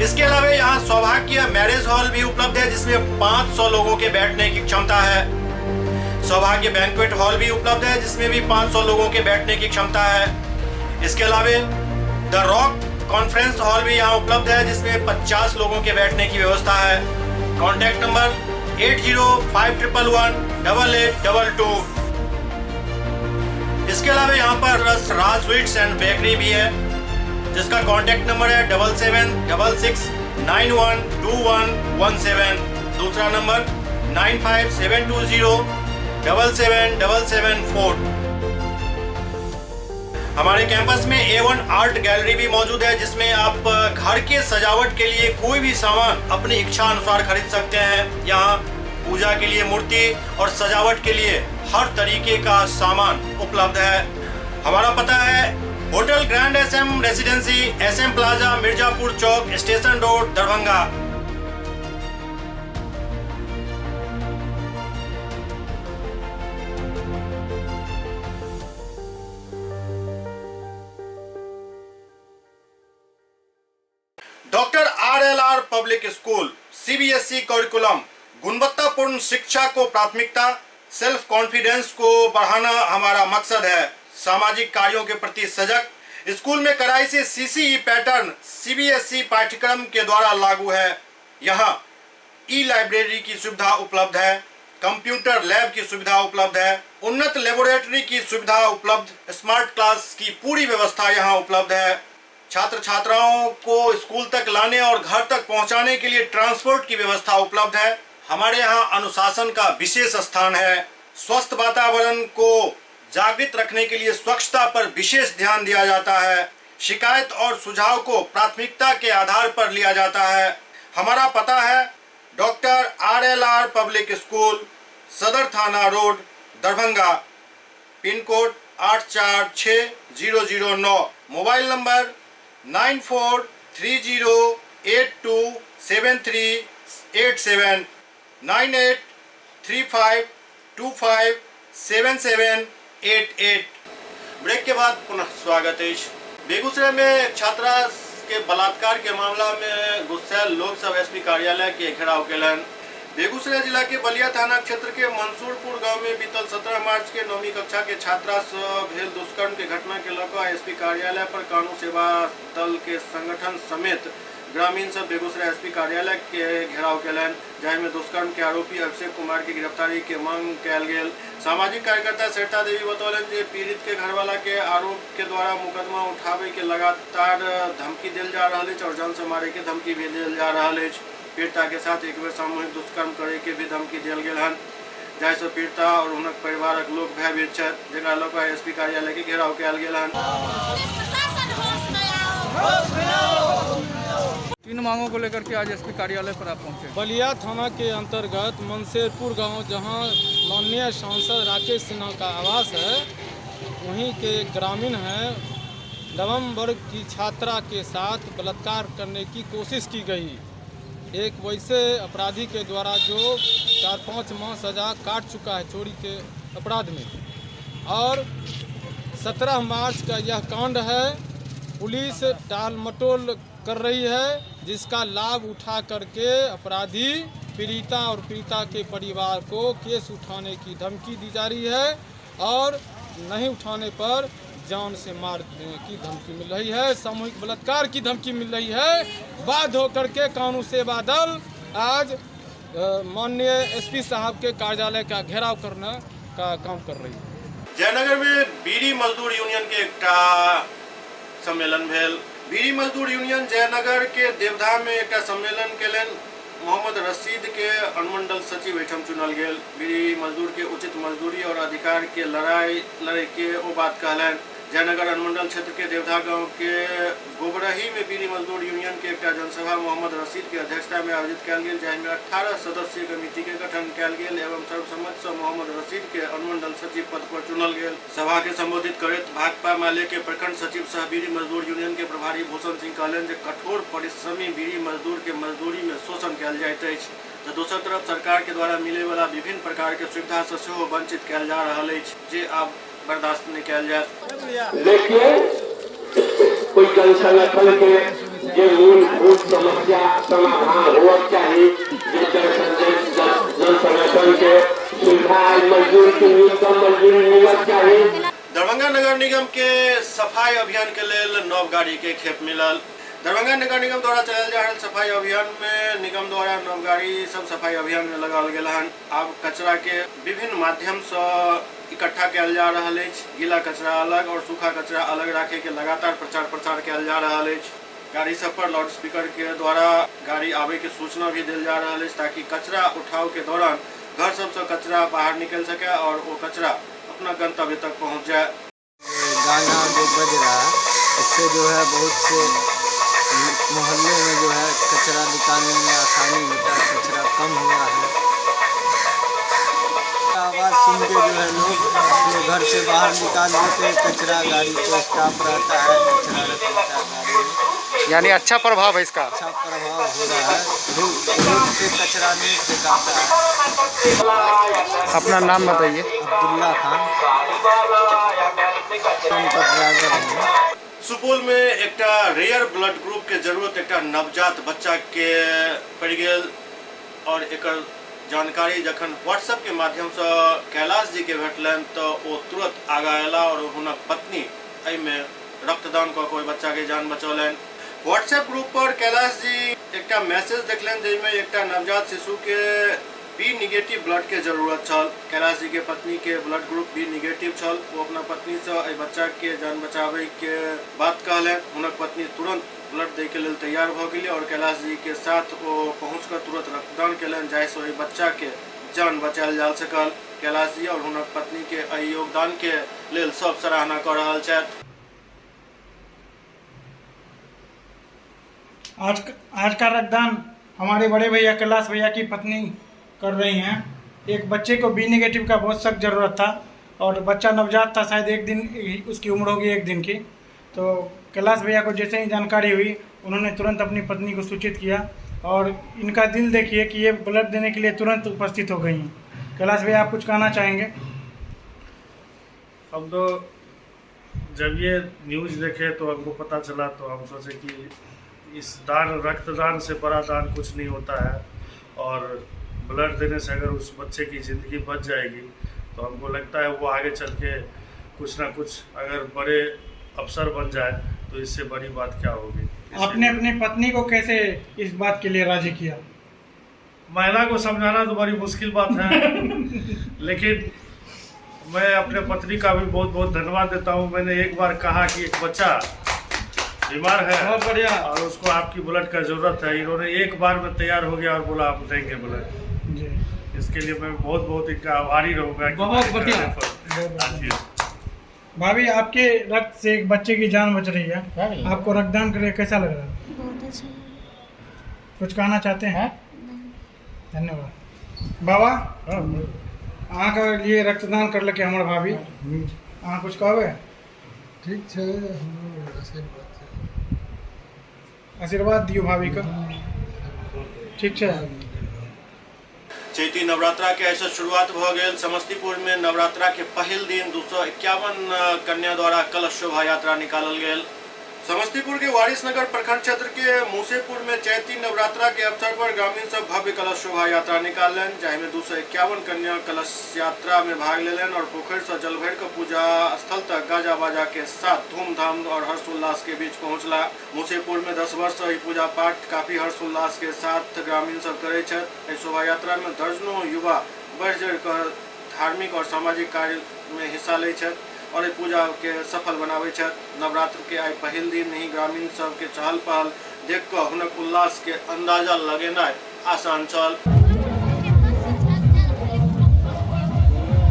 Speaker 1: इसके अलावा यहाँ सौभाग्य मैरिज हॉल भी उपलब्ध है, जिसमें 500 लोगों के बैठने की क्षमता है। सौभाग्य बैंक्वेट हॉल भी उपलब्ध है, जिसमें भी 500 लोगों के बैठने की क्षमता है। इसके अलावा the rock conference hall भी यहाँ उपलब्ध है, जिसमें 50 लोगों के बैठने की व्यवस्था है। Contact number 805111 8822। इसके अलावा यहाँ पर राज स्वीट्स एंड बेकरी भी है, जिसका कॉन्टैक्ट नंबर है 7766912117। दूसरा नंबर 9572077774। हमारे कैंपस में A1 art gallery भी मौजूद है, जिसमें आप घर के सजावट के लिए कोई भी सामान अपनी इच्छा अनुसार खरीद सकते हैं। यहाँ पूजा के लिए मूर्ति और सजावट के लिए हर तरीके का सामान उपलब्ध है। हमारा पता है hotel grand SM residency, SM plaza, Mirzapur Chowk, station road, Darbhanga. Doctor RLR public school, CBSE curriculum, गुणवत्तापूर्ण शिक्षा को प्राथमिकता, सेल्फ कॉन्फिडेंस को बढ़ाना हमारा मकसद है। सामाजिक कार्यों के प्रति सजग, स्कूल में कड़ाई से सीसीई पैटर्न सीबीएसई पाठ्यक्रम के द्वारा लागू है। यहाँ ई लाइब्रेरी की सुविधा उपलब्ध है, कंप्यूटर लैब की सुविधा उपलब्ध है, उन्नत लेबोरेटरी की सुविधा उपलब्ध, स्मार्ट क्लास की पूरी व्यवस्था यहाँ उपलब्ध है। छात्र छात्राओं को स्कूल तक लाने और घर तक पहुँचाने के लिए ट्रांसपोर्ट की व्यवस्था उपलब्ध है। हमारे यहाँ अनुशासन का विशेष स्थान है। स्वस्थ वातावरण को जागृत रखने के लिए स्वच्छता पर विशेष ध्यान दिया जाता है। शिकायत और सुझाव को प्राथमिकता के आधार पर लिया जाता है। हमारा पता है डॉक्टर RLR public school, सदर थाना road, Darbhanga, pin code 846009, mobile number 9430827387, 9835257788। Break के बाद पुनः स्वागत है। बेगूसराय में छात्रा के बलात्कार के मामला में गुस्सैल लोग सब एसपी कार्यालय के घेराव केलन। बेगूसराय जिला के बलिया थाना क्षेत्र के मंसूरपुर गांव में बीतल 17 मार्च के 9वीं कक्षा के छात्रा से भेल दुष्कर्म के घटना के लऽ एसपी कार्यालय पर कानून सेवा दल के संगठन समेत ग्रामीण सब बेगूसराय एसपी कार्यालय के घेराव केलन, जाहिमे दुष्कर्म के आरोपी अभिषेक कुमार के गिरफ्तारी के मांग कयल गेल। सामाजिक कार्यकर्ता सरिता देवी बतौलनि जे पीड़ित के घरवाला के आरोप के द्वारा मुकदमा उठावे के लगातार धमकी देल जा रहल अछि और जान से मारे के धमकी भी देल जा रहल अछि। पीड़िता के साथ एक बेर सामूहिक दुष्कर्म करे के भी धमकी देल गेल हन, जाहिसँ पीड़िता और हुनक परिवारक लोक भयभीत छथि, जकरा लऽ कऽ एसपी कार्यालय के घेराव कयल गेल हन।
Speaker 7: तीन मांगों को लेकर के आज एसपी कार्यालय पर आप पहुंचे।
Speaker 15: बलिया थाना के अंतर्गत मनसेरपुर गांव, जहां माननीय सांसद राकेश सिन्हा का आवास है, वहीं के ग्रामीण हैं। नवम वर्ग की छात्रा के साथ बलात्कार करने की कोशिश की गई। एक वैसे अपराधी के द्वारा जो 4-5 माह सजा काट चुका है चोरी के अपराध में, और 17 मार्च का यह कांड है। पुलिस टाल मटोल कर रही है, जिसका लाभ उठा करके अपराधी पीड़िता और पीड़िता के परिवार को केस उठाने की धमकी दी जा रही है और नहीं उठाने पर जान से मारने की धमकी मिल रही है, सामूहिक बलात्कार की धमकी मिल रही है। बाध्य होकर के कानून सेवा दल आज माननीय एसपी साहब के कार्यालय का घेराव करने का काम कर रही है।
Speaker 1: जयनगर में बीड़ी मजदूर यूनियन के एकटा सम्मेलन भेल। बीड़ी मजदूर यूनियन जयनगर के देवधा में एक सम्मेलन केलनि। मोहम्मद रशीद के अनुमंडल सचिव एहिठाम चुनल गेल। बीड़ी मजदूर के उचित मजदूरी और अधिकार के लड़ाई लड़े के ओ बात कहलनि। जयनगर अनुमंडल क्षेत्र के देवधा गांव के गोबरही में बीड़ी मजदूर यूनियन के एक जनसभा मोहम्मद रशीद के अध्यक्षता में आयोजित कयल गेल, जाहिमे 18 सदस्यीय कमिटी के गठन कयल गेल एवं सर्वसम्मति से मोहम्मद रशीद के अनुमंडल सचिव पद पर चुनल गेल। सभा के संबोधित करैत भाकपा माले के प्रखंड सचिव सह बीड़ी मजदूर यूनियन के प्रभारी भूषण सिंह कहलनि जे कठोर परिश्रमी बीड़ी मजदूर के मजदूरी में शोषण कयल जाइत अछि, तो दोसर तरफ सरकार के द्वारा मिले वाला विभिन्न प्रकार के सुविधा से सेहो वंचित कयल जा रहल अछि, जे आब बर्दाश्त नहीं कयल जायत।
Speaker 16: देखिए, कोई जन संगठन के जे मूलभूत समस्या समाधान होना चाहिए, जे जन संगठन के सुविधा मजदूर के न्यूनतम मजदूरी मिलना चाहिए।
Speaker 1: दरभंगा नगर निगम के सफाई अभियान के लेल नव गाड़ी के खेप मिलल। दरभंगा नगर निगम द्वारा चलायल जा रहल सफाई अभियान में निगम द्वारा नव गाड़ी सब सफाई अभियान में लगाओल गेल हन। आब कचरा के विभिन्न माध्यम से इकट्ठा कयल जा रहल अछि। गीला कचरा अलग और सूखा कचरा अलग राखे के लगातार प्रचार प्रसार कयल जा रहल अछि। गाड़ी सब पर लाउड स्पीकर के द्वारा गाड़ी आबे के सूचना भी देल जा रहल अछि, ताकि कचरा उठाव के दौरान घर सबसे कचरा बाहर निकल सके और वो कचरा अपना गंतव्य तक पहुँच जाए।
Speaker 17: गाना जो बज रहा है, इससे जो है बहुत से मोहल्ले में जो है कचरा निकालने में आसानी होता है, कचरा कम हुआ है। आवाज़ सुन के जो है लोग अपने घर से बाहर निकाल देते हैं कचरा, गाड़ी को स्टाफ रहता है, कचरा रख लेता है गाड़ी में।
Speaker 6: यानी अच्छा प्रभाव है इसका?
Speaker 17: अच्छा प्रभाव हो रहा है, रोड पे कचरा नहीं फेंकाता है।
Speaker 6: अपना नाम बताइए।
Speaker 17: अब्दुल्ला खान, का ड्राइवर हूँ।
Speaker 1: सुपौल में एकटा रेयर ब्लड ग्रुप के जरूरत एकटा नवजात बच्चा के पड़ि गेल और एकर जानकारी जखन व्हाट्सएप के माध्यम से कैलाश जी के भेटलनि तो ओ तुरंत आगा अयला और हुनक पत्नी एहिमे रक्तदान कऽ के ओहि बच्चा के जान बचौलनि। व्हाट्सएप ग्रुप पर कैलाश जी एकटा मैसेज देखलनि जाहिमे एकटा नवजात शिशु के बी निगेटिव ब्लड के जरूरत छल। कैलाश जी के पत्नी के ब्लड ग्रुप बी निगेटिव छल। ओ अपना पत्नी से एहि बच्चा के जान बचाबै के बात कहलनि। हुनक पत्नी तुरंत ब्लड दै के लेल तैयार भऽ गेली और कैलाश जी के साथ ओ पहुँच कऽ तुरंत रक्तदान केलनि, जाहिसँ ओहि बच्चा के जान बचायल जा सकल। कैलाश जी और हुनक पत्नी के एहि योगदान के लेल सब सराहना कऽ रहल छथि।
Speaker 18: आज का रक्तदान हमारे बड़े भैया कैलाश भैया की पत्नी कर रही हैं। एक बच्चे को बी नेगेटिव का बहुत सख्त ज़रूरत था और बच्चा नवजात था, शायद एक दिन उसकी उम्र होगी, एक दिन की। तो कैलाश भैया को जैसे ही जानकारी हुई उन्होंने तुरंत अपनी पत्नी को सूचित किया और इनका दिल देखिए कि ये ब्लड देने के लिए तुरंत उपस्थित हो गई हैं। कैलाश भैया, आप कुछ कहना चाहेंगे?
Speaker 19: हम तो जब ये न्यूज़ देखे तो हमको पता चला, तो हम सोचे कि इस दान, रक्तदान से बड़ा दान कुछ नहीं होता है और ब्लड देने से अगर उस बच्चे की ज़िंदगी बच जाएगी तो हमको लगता है वो आगे चल के कुछ ना कुछ अगर बड़े अफसर बन जाए तो इससे बड़ी बात क्या होगी।
Speaker 18: आपने अपनी पत्नी को कैसे इस बात के लिए राजी किया?
Speaker 19: महिला को समझाना तो बड़ी मुश्किल बात है लेकिन मैं अपने पत्नी का भी बहुत बहुत धन्यवाद देता हूँ। मैंने एक बार कहा कि एक बच्चा बीमार है,
Speaker 18: बहुत बढ़िया,
Speaker 19: और उसको आपकी ब्लड का जरूरत है। इन्होंने एक बार में तैयार हो गया और बोला हम देंगे ब्लड जी। इसके लिए मैं बहुत बहुत इनका आभारी रहूँगा।
Speaker 7: बहुत बढ़िया।
Speaker 18: भाभी, आपके रक्त से एक बच्चे की जान बच रही है, आपको रक्तदान करके कैसा लग रहा है?
Speaker 20: बहुत अच्छा।
Speaker 18: कुछ कहना चाहते हैं? धन्यवाद। बाबा, अहाँ के लिए रक्तदान कर लके हमर भाभी, अहाँ कुछ कहबै?
Speaker 21: ठीक छै,
Speaker 18: आशीर्वाद दियौ भाभी के। ठीक छै।
Speaker 1: चैती नवरात्रा के ऐसे शुरुआत भऽ गेल। समस्तीपुर में नवरात्रा के पहिल दिन 251 कन्या द्वारा कलश शोभा यात्रा निकालल गेल। समस्तीपुर के वारिसनगर प्रखंड क्षेत्र के मुसेपुर में चैती नवरात्रा के अवसर पर ग्रामीण सब भव्य कलश शोभा यात्रा निकालनि, जाहिमे 251 कन्या कलश यात्रा में भाग लेलनि और पोखरि से जल भरि कऽ पूजा स्थल तक गाजा बाजा के साथ धूमधाम और हर्षोल्लास के बीच पहुंचला। मुसेपुर में 10 वर्ष से पूजा पाठ काफी हर्षोल्लास के साथ ग्रामीण सब करै छथि। एहि शोभा यात्रा में दर्जनों युवा बढ़ि चढ़ि कऽ धार्मिक और सामाजिक कार्य में हिस्सा लै छथि और एहि पूजा के सफल बनाबै छथि। नवरात्र के आइ पहिल दिन ही ग्रामीण सबके चहल पहल देख कऽ हुनक उल्लास के अंदाजा लगेनाइ आसान छल।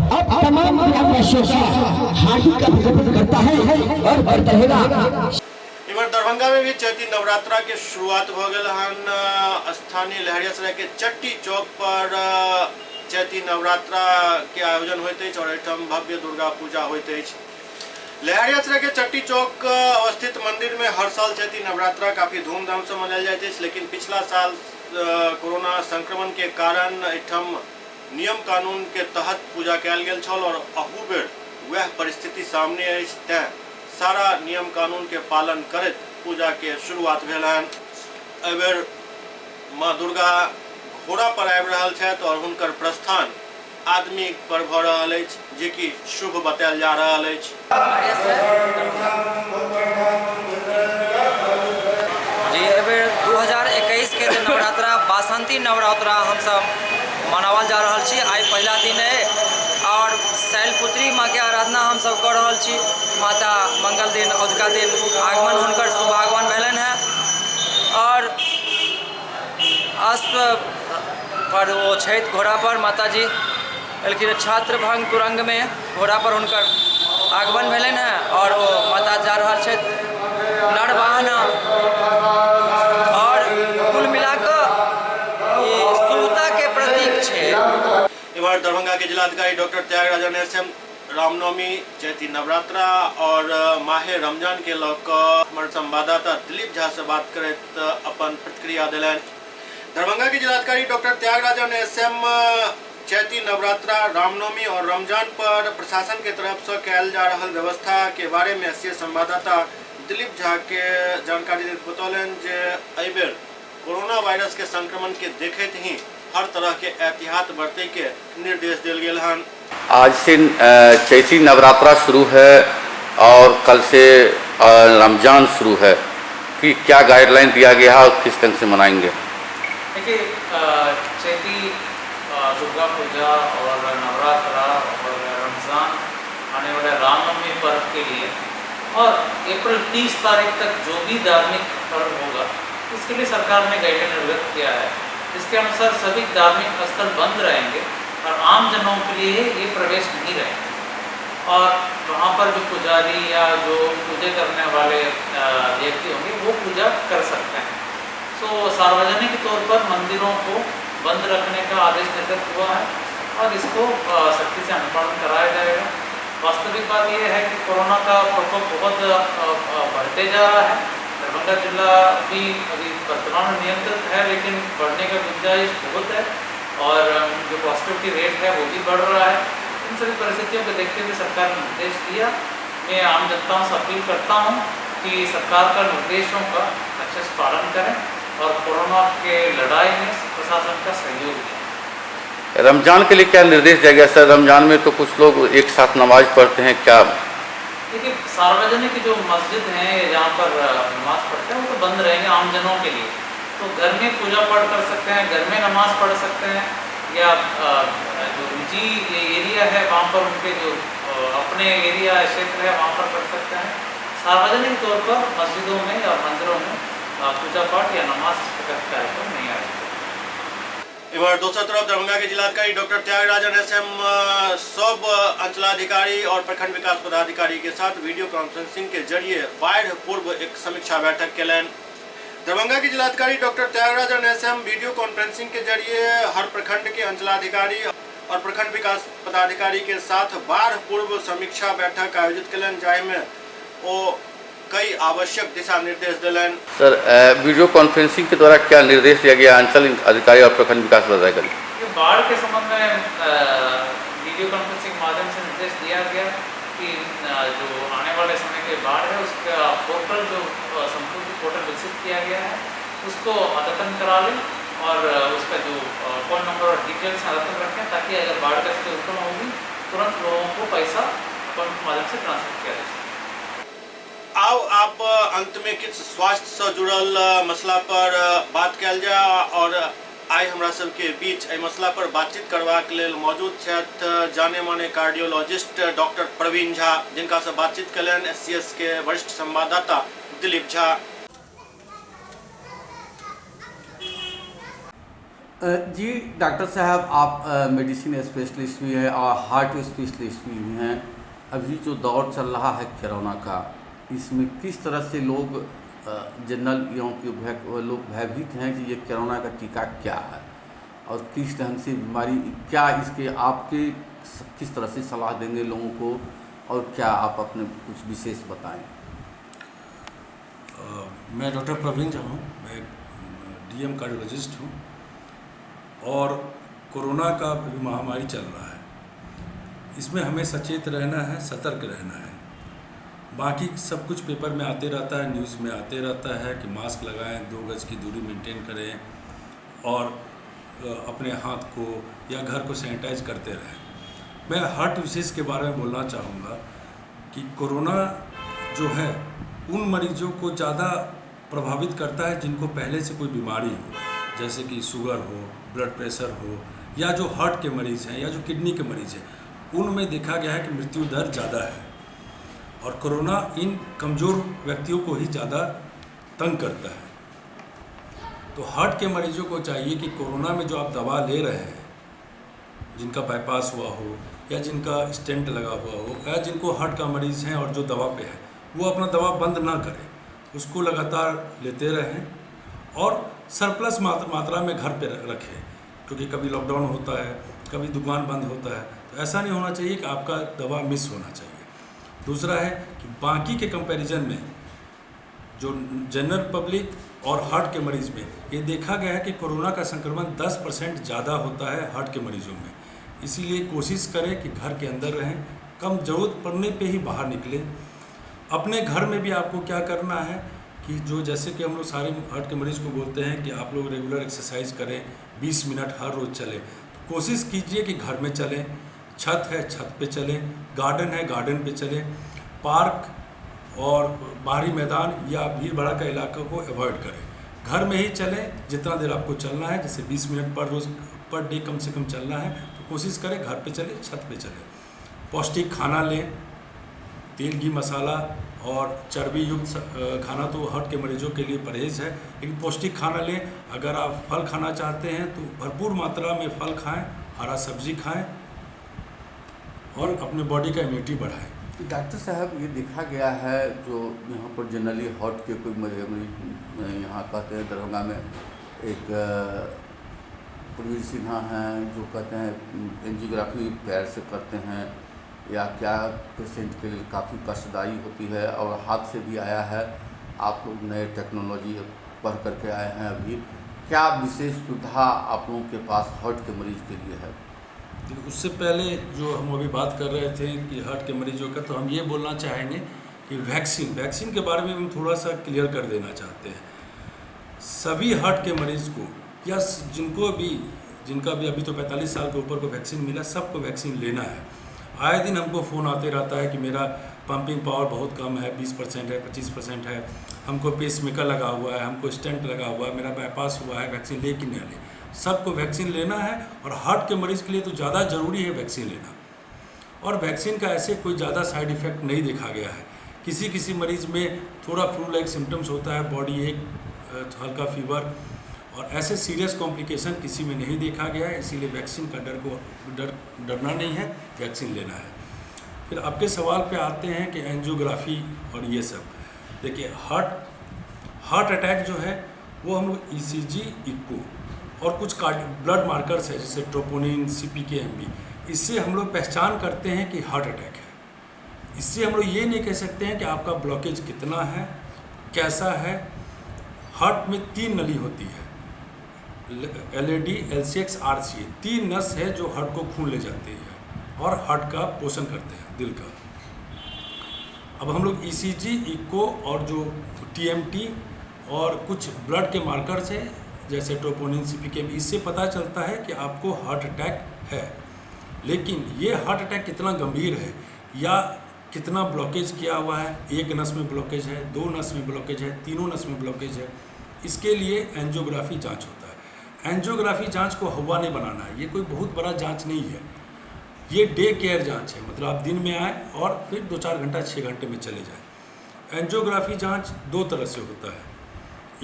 Speaker 22: अब तमाम ग्रामवासियों का हार्दिक अभिनंदन करता है और करता रहेगा।
Speaker 1: इमहर दरभंगा में भी चैती नवरात्रा के शुरुआत भऽ गेल हन। स्थानीय लहरियासराय के चट्टी चौक पर चैती नवरात्रा के आयोजन होइत अछि और एहिठाम भव्य दुर्गा पूजा होइत अछि। लहरियासराय के चट्टी चौक अवस्थित मंदिर में हर साल चैती नवरात्रा काफी धूमधाम से मनायल जाइत अछि, लेकिन पिछला साल कोरोना संक्रमण के कारण एहिठाम नियम कानून के तहत पूजा कयल गेल छल और अहू बेर वएह परिस्थिति सामने अछि, तें सारा नियम कानून के पालन करैत पूजा के शुरुआत भेल हन। एहिबेर माँ दुर्गा घोड़ा पर आबि रहल छथि और हुनकर प्रस्थान आदमी पर भऽ रहल अछि, जे कि शुभ बतायल जा रहल अछि।
Speaker 23: जी, एहिबेर 2021 के नवरात्रा बासंती नवरात्रा हमसब मनावल जा रहल छी। आइ पहिला दिन है और शैलपुत्री माँ के आराधना हमसब कऽ रहल छी। माता मंगल दिन अजुका दिन आगमन हुनकर शुभ आगमन भेलनि हेँ और अश्व पर ओ छथि, घोड़ा पर माताजी एलखिन। छात्र भंग तुरंग में घोड़ा पर हुनकर आगमन भेलनि हेँ और ओ माता जा रहल छथि नरवाहना। और कुल मिलाकऽ ई शुभताके प्रतीक छै।
Speaker 1: इम्हर दरभंगा के जिलाधिकारी डॉक्टर त्यागराजन एस.एम. रामनवमी, चैती नवरात्रा और माहे रमजान के लऽ कऽ हमर संवाददाता दिलीप झा से बात करैत अपन प्रतिक्रिया देलनि। दरभंगा के जिलाधिकारी डॉक्टर त्यागराजन एस.एम. चैती नवरात्रा, रामनवमी और रमजान पर प्रशासन के तरफ से कैल जा रहल व्यवस्था के बारे में एस संवाददाता दिलीप झा के जानकारी दैत बतौलनि जे एहि बेर कोरोना वायरस के संक्रमण के देखैत ही हर तरह के एहतियात बरतै के निर्देश देल गेल हन।
Speaker 4: आज से चैती नवरात्रा शुरू है और कल से रमजान शुरू है, कि क्या गाइडलाइन दिया गया है और किस ढंग से मनाएंगे?
Speaker 20: देखिए, चैती दुर्गा पूजा और नवरात्रा और रमज़ान, आने वाले रामनवमी पर्व के लिए और अप्रैल 30 तारीख तक जो भी धार्मिक पर्व होगा उसके लिए सरकार ने गाइडलाइन निर्गत किया है, जिसके अनुसार सभी धार्मिक स्थल बंद रहेंगे और आम जनों के लिए ये प्रवेश नहीं रहेंगे। और वहाँ पर जो पुजारी या जो पूजा करने वाले व्यक्ति होंगे वो पूजा कर सकते हैं। सो सार्वजनिक तौर पर मंदिरों को बंद रखने का आदेश निर्गत हुआ है और इसको सख्ती से अनुपालन कराया जाएगा। वास्तविक बात यह है कि कोरोना का प्रकोप बहुत बढ़ते जा रहा है। दरभंगा जिला भी अभी वर्तमान में नियंत्रित है, लेकिन बढ़ने का गुंजाइश बहुत है और जो पॉजिटिविटी रेट है वो भी बढ़ रहा है। इन सभी परिस्थितियों को देखते हुए सरकार ने निर्देश दिया। मैं आम जनता से अपील करता हूँ कि सरकार का निर्देशों का अच्छे से पालन करें और कोरोना के लड़ाई में प्रशासन का सहयोग दें।
Speaker 4: रमजान के लिए क्या निर्देश दिया गया सर? रमजान में तो कुछ लोग एक साथ नमाज पढ़ते हैं, क्या?
Speaker 20: देखिए, सार्वजनिक जो मस्जिद हैं जहाँ पर नमाज पढ़ते हैं वो तो बंद रहेंगे आम जनों के लिए। तो घर में पूजा पाठ कर सकते हैं, घर में नमाज पढ़ सकते हैं, या जो निजी एरिया है वहाँ पर उनके जो अपने एरिया क्षेत्र है वहाँ पर कर सकते हैं। सार्वजनिक तौर पर मस्जिदों में या मंदिरों में पूजा पाठ या नमाज इस प्रकार के कार्यक्रम नहीं आयोजित।
Speaker 1: इधर दोसर तरफ दरभंगा के जिलाधिकारी डॉक्टर त्यागराजन एस.एम. सब अंचलाधिकारी और प्रखंड विकास पदाधिकारी के साथ वीडियो कॉन्फ्रेंसिंग के जरिए बाढ़ पूर्व एक समीक्षा बैठक केलनि। दरभंगा के जिलाधिकारी doctor Tyagarajan S M. Video conferencing के जरिए हर प्रखंड के अंचलाधिकारी और प्रखंड विकास पदाधिकारी के साथ बाढ़ पूर्व समीक्षा बैठक आयोजित केलनि, जाहिमे ओ कई आवश्यक दिशा निर्देश दिलनि।
Speaker 4: सर, वीडियो कॉन्फ्रेंसिंग के द्वारा क्या निर्देश दिया गया अंचल अधिकारी और प्रखंड विकास पदाधिकारी?
Speaker 20: बाढ़ के संबंध में वीडियो कॉन्फ्रेंसिंग माध्यम से निर्देश दिया गया कि जो आने वाले समय के बाढ़ है उसका पोर्टल, जो संपूर्ण पोर्टल विकसित किया गया है उसको अद्यतन करा लें और उसका जो अकाउंट नंबर और डिटेल्स अद्यतन रखें, ताकि अगर बाढ़ का स्थिति उत्पन्न होगी तुरंत लोगों को पैसा अकाउंट के माध्यम से ट्रांसफर किया जा सके।
Speaker 1: आओ आप अंत में किछु स्वास्थ्य से जुड़ल मसला पर बात कयल जाय और आइ हमरा सबके बीच एहि मसला पर बातचीत करबाक लेल मौजूद छथि जाने माने कार्डियोलॉजिस्ट डॉक्टर प्रवीण झा, जिनका से बातचीत कयलनि एस.सी.एस. के वरिष्ठ संवाददाता दिलीप झा।
Speaker 4: जी डॉक्टर साहब, आप मेडिसिन स्पेशलिस्ट भी हैं और हार्ट स्पेशलिस्ट भी हैं। अभी जो दौर चल रहा है कोरोना का, इसमें किस तरह से लोग जनरल यों लोग भयभीत हैं कि ये कोरोना का टीका क्या है और किस ढंग से बीमारी, क्या इसके आपके किस तरह से सलाह देंगे लोगों को और क्या आप अपने कुछ विशेष बताएं?
Speaker 21: मैं डॉक्टर प्रवीण झा हूँ, मैं डीएम कार्डियोलॉजिस्ट हूँ और कोरोना का महामारी चल रहा है, इसमें हमें सचेत रहना है, सतर्क रहना है। बाकी सब कुछ पेपर में आते रहता है, न्यूज़ में आते रहता है कि मास्क लगाएं, 2 गज की दूरी मेंटेन करें और अपने हाथ को या घर को सैनिटाइज करते रहें। मैं हार्ट विशेष के बारे में बोलना चाहूँगा कि कोरोना जो है उन मरीजों को ज़्यादा प्रभावित करता है जिनको पहले से कोई बीमारी हो, जैसे कि शुगर हो, ब्लड प्रेशर हो, या जो हार्ट के मरीज़ हैं या जो किडनी के मरीज़ हैं, उनमें देखा गया है कि मृत्यु दर ज़्यादा है और कोरोना इन कमज़ोर व्यक्तियों को ही ज़्यादा तंग करता है। तो हार्ट के मरीजों को चाहिए कि कोरोना में जो आप दवा ले रहे हैं, जिनका बाईपास हुआ हो या जिनका स्टेंट लगा हुआ हो या जिनको हार्ट का मरीज़ हैं और जो दवा पे है, वो अपना दवा बंद ना करें, उसको लगातार लेते रहें और सरप्लस मात्रा में घर पे रखें, क्योंकि कभी लॉकडाउन होता है, कभी दुकान बंद होता है, तो ऐसा नहीं होना चाहिए कि आपका दवा मिस होना चाहिए। दूसरा है कि बाकी के कंपैरिजन में जो जनरल पब्लिक और हार्ट के मरीज़ में ये देखा गया है कि कोरोना का संक्रमण 10% ज़्यादा होता है हार्ट के मरीज़ों में। इसीलिए कोशिश करें कि घर के अंदर रहें, कम ज़रूरत पड़ने पे ही बाहर निकलें। अपने घर में भी आपको क्या करना है कि जो जैसे कि हम लोग सारे हार्ट के मरीज़ को बोलते हैं कि आप लोग रेगुलर एक्सरसाइज करें, 20 मिनट हर रोज़ चलें, तो कोशिश कीजिए कि घर में चलें, छत है छत पे चलें, गार्डन है गार्डन पे चलें, पार्क और बाहरी मैदान या भीड़ भाड़ का इलाका को अवॉइड करें, घर में ही चलें जितना देर आपको चलना है, जैसे 20 मिनट पर रोज़ पर डे कम से कम चलना है, तो कोशिश करें घर पे चलें, छत पे चलें। पौष्टिक खाना लें, तेल घी मसाला और चर्बी युक्त खाना तो हार्ट के मरीजों के लिए परहेज है, लेकिन पौष्टिक खाना लें। अगर आप फल खाना चाहते हैं तो भरपूर मात्रा में फल खाएं, हरा सब्जी खाएं और अपने बॉडी का इम्यूनिटी बढ़ाएं।
Speaker 4: डॉक्टर साहब, ये देखा गया है जो यहाँ पर जनरली हार्ट के कोई मरीज यहाँ कहते हैं, दरभंगा में एक प्रवीण सिन्हा हैं जो कहते हैं एंजियोग्राफी पैर से करते हैं या क्या पेशेंट के लिए काफ़ी कष्टदायी होती है, और हाथ से भी आया है। आप लोग नए टेक्नोलॉजी पढ़ करके आए हैं, अभी क्या विशेष सुविधा आप लोगों के पास हार्ट के मरीज़ के लिए है?
Speaker 21: उससे पहले जो हम अभी बात कर रहे थे कि हार्ट के मरीजों का, तो हम ये बोलना चाहेंगे कि वैक्सीन के बारे में हम थोड़ा सा क्लियर कर देना चाहते हैं। सभी हार्ट के मरीज़ को या जिनको भी जिनका भी अभी तो 45 साल के ऊपर को वैक्सीन मिला, सबको वैक्सीन लेना है। आए दिन हमको फ़ोन आते रहता है कि मेरा पंपिंग पावर बहुत कम है, 20% है, 25% है, हमको पेसमेकर लगा हुआ है, हमको स्टेंट लगा हुआ है, मेरा बाईपास हुआ है, वैक्सीन ले कि नहीं ले। सबको वैक्सीन लेना है और हार्ट के मरीज़ के लिए तो ज़्यादा ज़रूरी है वैक्सीन लेना। और वैक्सीन का ऐसे कोई ज़्यादा साइड इफ़ेक्ट नहीं देखा गया है। किसी किसी मरीज़ में थोड़ा फ्लू लाइक सिम्टम्स होता है, बॉडी एक, हल्का फीवर, और ऐसे सीरियस कॉम्प्लिकेशन किसी में नहीं देखा गया है। इसीलिए वैक्सीन का डरना नहीं है, वैक्सीन लेना है। फिर आपके सवाल पे आते हैं कि एंजियोग्राफी और ये सब। देखिए, हार्ट अटैक जो है वो हम लोग ECG, eco और कुछ ब्लड मार्कर्स है जैसे ट्रोपोनिन, CPK-MB, इससे हम लोग पहचान करते हैं कि हार्ट अटैक है। इससे हम लोग ये नहीं कह सकते हैं कि आपका ब्लॉकेज कितना है, कैसा है। हार्ट में 3 नली होती है, LAD, LCX, RCA, 3 नस है जो हार्ट को खून ले जाती है और हार्ट का पोषण करते हैं, दिल का। अब हम लोग ECG, eco और जो TMT और कुछ ब्लड के मार्कर्स हैं जैसे ट्रोपोनिन, CPK, इससे पता चलता है कि आपको हार्ट अटैक है। लेकिन ये हार्ट अटैक कितना गंभीर है या कितना ब्लॉकेज किया हुआ है, एक नस में ब्लॉकेज है, 2 नस में ब्लॉकेज है, तीनों नस में ब्लॉकेज है, इसके लिए एंजियोग्राफी जांच होता है। एंजियोग्राफी जांच को हवा नहीं बनाना है, ये कोई बहुत बड़ा जांच नहीं है, ये डे केयर जांच है। मतलब आप दिन में आए और फिर 2-4 घंटा 6 घंटे में चले जाएँ। एंजियोग्राफी जांच 2 तरह से होता है,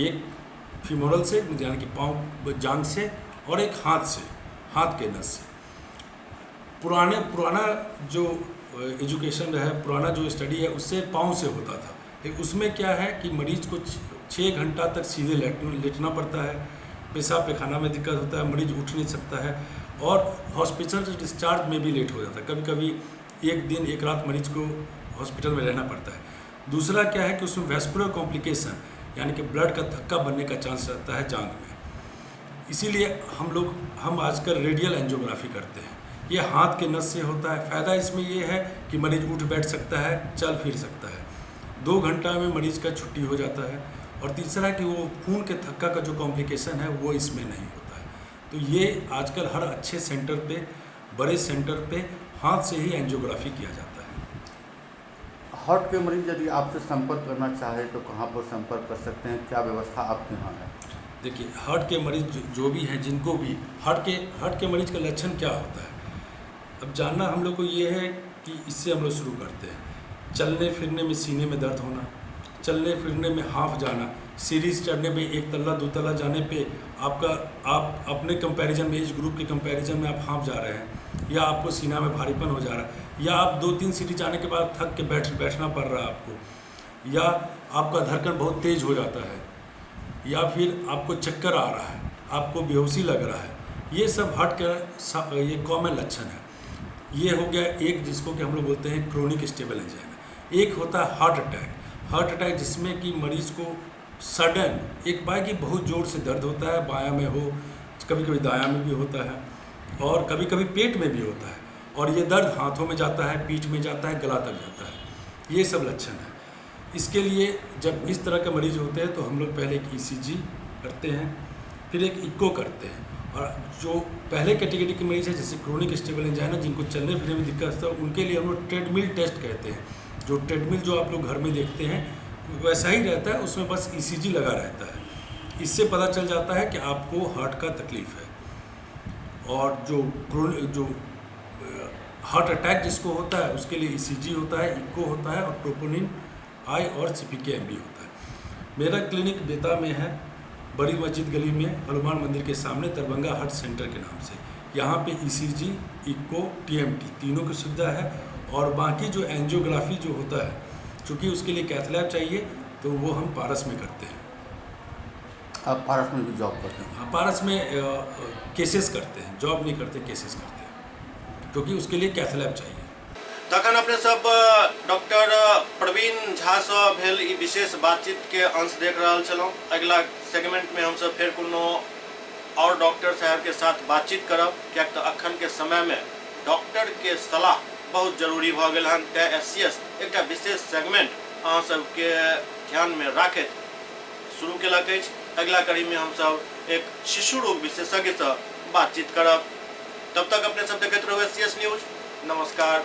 Speaker 21: एक फीमोरल से यानी कि पाँव जांघ से, और एक हाथ से, हाथ के नस से। पुराना जो एजुकेशन है, पुराना जो स्टडी है, उससे पाँव से होता था। लेकिन उसमें क्या है कि मरीज को 6 घंटा तक सीधे लेटना पड़ता है, पेशाब पैखाना में दिक्कत होता है, मरीज उठ नहीं सकता है और हॉस्पिटल से डिस्चार्ज में भी लेट हो जाता है। कभी कभी एक दिन एक रात मरीज को हॉस्पिटल में रहना पड़ता है। दूसरा क्या है कि उसमें वैस्कुलर कॉम्प्लिकेशन यानी कि ब्लड का थक्का बनने का चांस रहता है जांघ में। इसीलिए हम आजकल रेडियल एंजियोग्राफी करते हैं। ये हाथ के नस से होता है। फ़ायदा इसमें ये है कि मरीज उठ बैठ सकता है, चल फिर सकता है, 2 घंटा में मरीज का छुट्टी हो जाता है। और तीसरा कि वो खून के थक्का का जो कॉम्प्लिकेशन है वो इसमें नहीं होता है। तो ये आजकल हर अच्छे सेंटर पे, बड़े सेंटर पे हाथ से ही एंजियोग्राफी किया जाता है।
Speaker 4: हार्ट के मरीज यदि आपसे संपर्क करना चाहे तो कहाँ पर संपर्क कर सकते हैं, क्या व्यवस्था आपके यहाँ है?
Speaker 21: देखिए, हार्ट के मरीज जो भी हैं, जिनको भी हार्ट के मरीज का लक्षण क्या होता है अब जानना हम लोग को ये है कि इससे हम लोग शुरू करते हैं। चलने फिरने में सीने में दर्द होना, चलने फिरने में हाँफ जाना, सीढ़ी चढ़ने पे, एक तल्ला दो तल्ला जाने पे आपका, आप अपने कंपैरिजन में, एज ग्रुप के कंपैरिजन में आप हाँफ जा रहे हैं, या आपको सीना में भारीपन हो जा रहा है, या आप 2-3 सीढ़ी जाने के बाद थक के बैठना पड़ रहा है आपको, या आपका धड़कन बहुत तेज़ हो जाता है, या फिर आपको चक्कर आ रहा है, आपको बेहोशी लग रहा है, ये सब हार्ट का ये कॉमन लक्षण है। ये हो गया एक जिसको कि हम लोग बोलते हैं क्रोनिक स्टेबल एंजाइना। एक होता है हार्ट अटैक। हार्ट अटैक जिसमें कि मरीज़ को सडन एक बार बहुत ज़ोर से दर्द होता है, बायां में हो, कभी कभी दायां में भी होता है, और कभी कभी पेट में भी होता है, और ये दर्द हाथों में जाता है, पीठ में जाता है, गला तक जाता है। ये सब लक्षण है। इसके लिए जब इस तरह के मरीज़ होते हैं तो हम लोग पहले एक ECG करते हैं, फिर एक इको करते हैं। और जो पहले कैटेगरी के मरीज़ हैं जैसे क्रोनिक स्टेबल एंजाइना, जिनको चलने फिरने में दिक्कत है, उनके लिए हम लोग ट्रेडमिल टेस्ट कहते हैं। जो ट्रेडमिल जो आप लोग घर में देखते हैं वैसा ही रहता है, उसमें बस ECG लगा रहता है। इससे पता चल जाता है कि आपको हार्ट का तकलीफ़ है। और जो हार्ट अटैक जिसको होता है उसके लिए ECG होता है, इको होता है, और ट्रोपोनिन आई और CPK-MB होता है। मेरा क्लिनिक बेता में है, बड़ी मस्जिद गली में, हनुमान मंदिर के सामने, दरभंगा हार्ट सेंटर के नाम से। यहाँ पे ECG, eco, TMT तीनों की सुविधा है। और बाकी जो एंजियोग्राफी जो होता है, चूँकि उसके लिए कैथ लैब चाहिए, तो वो हम पारस में करते हैं।
Speaker 4: आप पारस में भी जॉब करते हैं?
Speaker 21: पारस में केसेस करते हैं, जॉब नहीं करते, केसेस करते हैं, क्योंकि उसके लिए कैथ लैब चाहिए।
Speaker 1: तखन अपने सब डॉक्टर प्रवीण झा से भेल ई विशेष बातचीत के अंश देख रहल छलहुँ। अगिला सेगमेंट में हम सब फेर कोनो और डॉक्टर साहब के साथ बातचीत करब, कियाक तऽ अखन के समय में डॉक्टर के सलाह बहुत जरूरी भऽ गेल हन। तें SCS एकटा विशेष सेगमेंट अहाँ सबके ध्यान में राखैत शुरू केलक अछि। अगिला कड़ी में हम सब एक शिशु रोग विशेषज्ञ से बातचीत करब। तब तक अपने सब देखैत रहू SCS news. नमस्कार।